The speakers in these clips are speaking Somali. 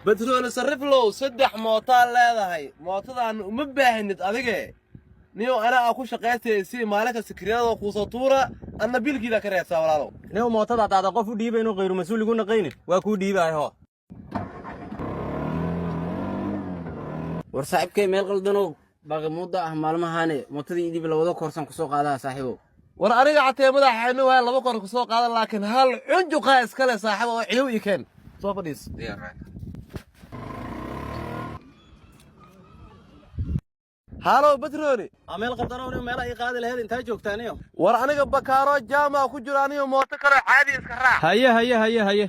Batroole sariflow, saddex mootaa leedahay. Mootadaan uma baahnid adige. Niyow, anaa aa ku shaqaystay si maalin kasta kiryadoo kuusoo tuura, anna biilkiida ka reebsaa, walaalow. Nin mootada hadaada qof u dhiiba inuu khayru mas-uul igu naqaynin, waa kuu dhiibahay, hoo. War saaxiibkay, meel qaldanoo baqimuudda ah maalmahaane mootadii idib labada koorsan kusoo qaadaha, saaxiibow. War aniga catee madaxa xayno waaya, laba kor kusoo qaadan, laakiin hal cunjuqaa iskale, saaxiib, oo ciyow ii keen. Soo fadhiis. Halow, batrooni. Aa, meel qaldanoo nin meelaha ii qaadi lahayd, intaa joogtaaniyo? War aniga bakaaro jaama ku jiro, aniga mooto kaloo caadi iska raac. Haye haye haye haye.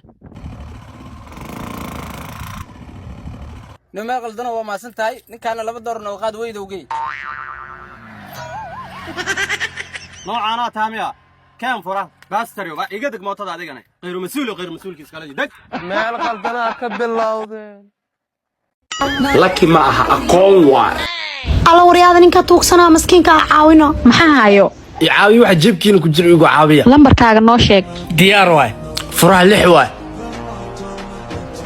Nin meel qaldanoo waa maasan tahay, ninkaana laba door nooga qaad weydowgey. Noocaanaa taamiya keen fura bastario ba iga deg mootada adigana, khayru mas-uul oo khayru mas-uulkiis kala deg. Meel qaldanaa ka bilowdeen. Laki ma aha, aqoon waay. Alla, waryaada, ninka tuugsanaa maskiinka ah caawino. Maxaa hayo? I caawiya, waxa jeebkiina ku jira igu caawiya. Lambarkaaga noo sheeg. Diyaar waay, furaha 6 waay.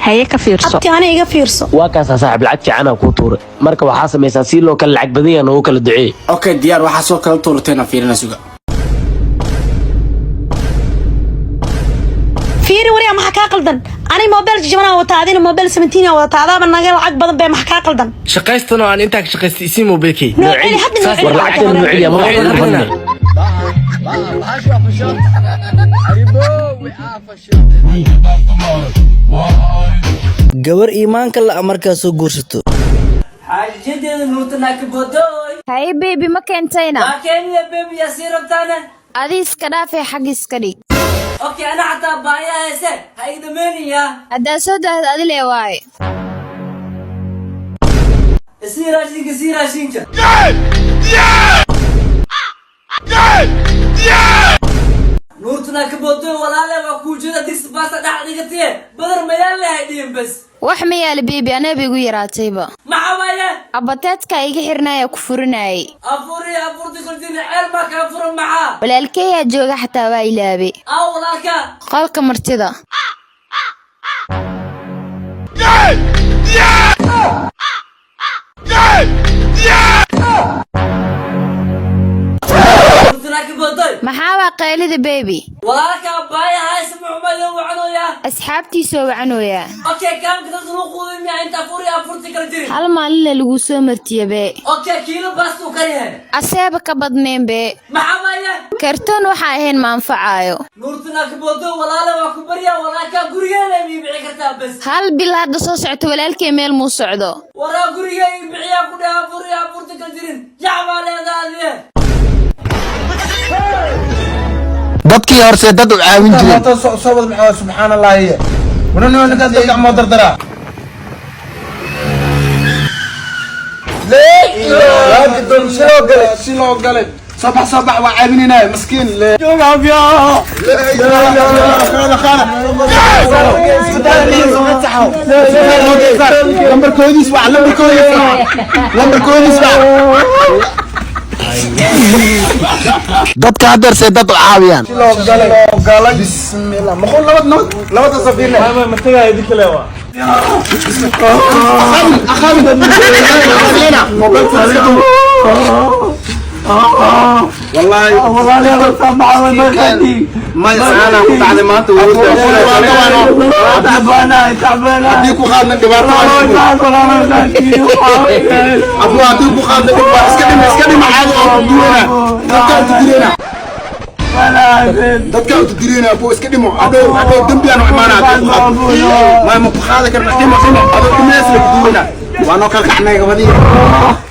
Haye, ka fiirso. Abti, ana iga fiirso. Waa kaasaa saaxib, lacag fiicanaa kuu tuuray. Marka waxaa samaysaa si loo kala lacag badan yaha noogu kala duceeye. Okay, diyaar. Waxaa soo kala tuurtayna fiirina, suga. Fiiri waryaa, maxaa kaa qaldan? Ani mobile jajabanaa wataa, adina mobile 17 aa wadataa, adaaba naga lacag badan bee, maxaa kaa qaldan? Shaqaystan oo aan intaa ka shaqaystay, isii mobilkay. Noo celi hadda, noo celi. War lacagteena noo celiya, ma wax ugu badnay. Gabar iimaanka la markaa soo guursato. Xaajadeeda nuurtanaakabodoy. Haye baby, ma keentayna? Waa keeniya baby, yaa sii rabtaane? Adi iska dhaafee, xag iska dhig. Okay, ana xataa baaya heese ha ii dhameynayaa. Haddaa soo daahda adile waaye. Isii raashinka, isii raashinka. Nuurtanaakabodoy, walaale, waa kuu jeeda, digsi baasta dhex dhigatiye, badar mayaa lehay dhihin bas. Wax ma yaala baby, anaaba igu yaraatayba. Maxaa waaye? Abateedka iga xirnaya ku furinayay. Afuri afurti kuljini, ceel maa kaa furan, maxaa? Walaalkeeyaa jooga, xataa waa ilaabe. Aa, walaalka? Qolka martida. Nuurtanaakabodoy. Maxaa waa qaylida baby? Walaalka baaya hayse muxumayo wacnoya. Asxaabtiisoo wacanooyaa. Okay, kaamka dadka lagu quuday miyaa inta afuri afurti kala jirin? Hal maalinle lagu soo martiye bee. Okay, kiilo baastuu karihe. Aseeba ka badnayn bee. Maxaa waaye? Kartoon waxaa ahayn ma anfacaayo. Nuurtanaakabodoy, walaale, waa ku baryaa, walaalka gurigeena ii bixi kartaa bas? Hal bil hadda soo socoto walaalkee meel muu socdo. Waraa guriga ii bixiyaa ku dheh, afuri afurti kala jirin, yac baa leedahay adiye. Dadkii horse dad u caawin jireen. Subxaan allahi, ninkaas gacmoo dardaraa. Si loo galay, soo bax, soo bax, waa caawinaynaa maskiin. Lambarkoodiis waa, lambarkoodiis, lambarkoodiis waa. Dadka haddeer see dad u caawiyaan. Bismillah, maqul nabad nabad nabad safiina. والله ما أنا كنت على ما أنت Haddii ku qaadna dhibaato, abu, haddii ku qaadna dhibaato, iska dhima, iska dhima, caadi oo ku duwena dadka u direna, dadka u direna, abu, iska dhimo, hadhow hadhow dembi aan u imaana haddii ku qaadno. Ma ku qaadi karna, dhimo dhimo, adoo dhimays la ku duwena. Waa noo kala kacnay gabadhii,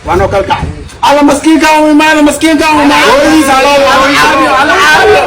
waa noo kala kacay. Alla, maskiinka u imaana, maskiinka u imaana, hooyadiis ala caawiyo, ala caawiyo.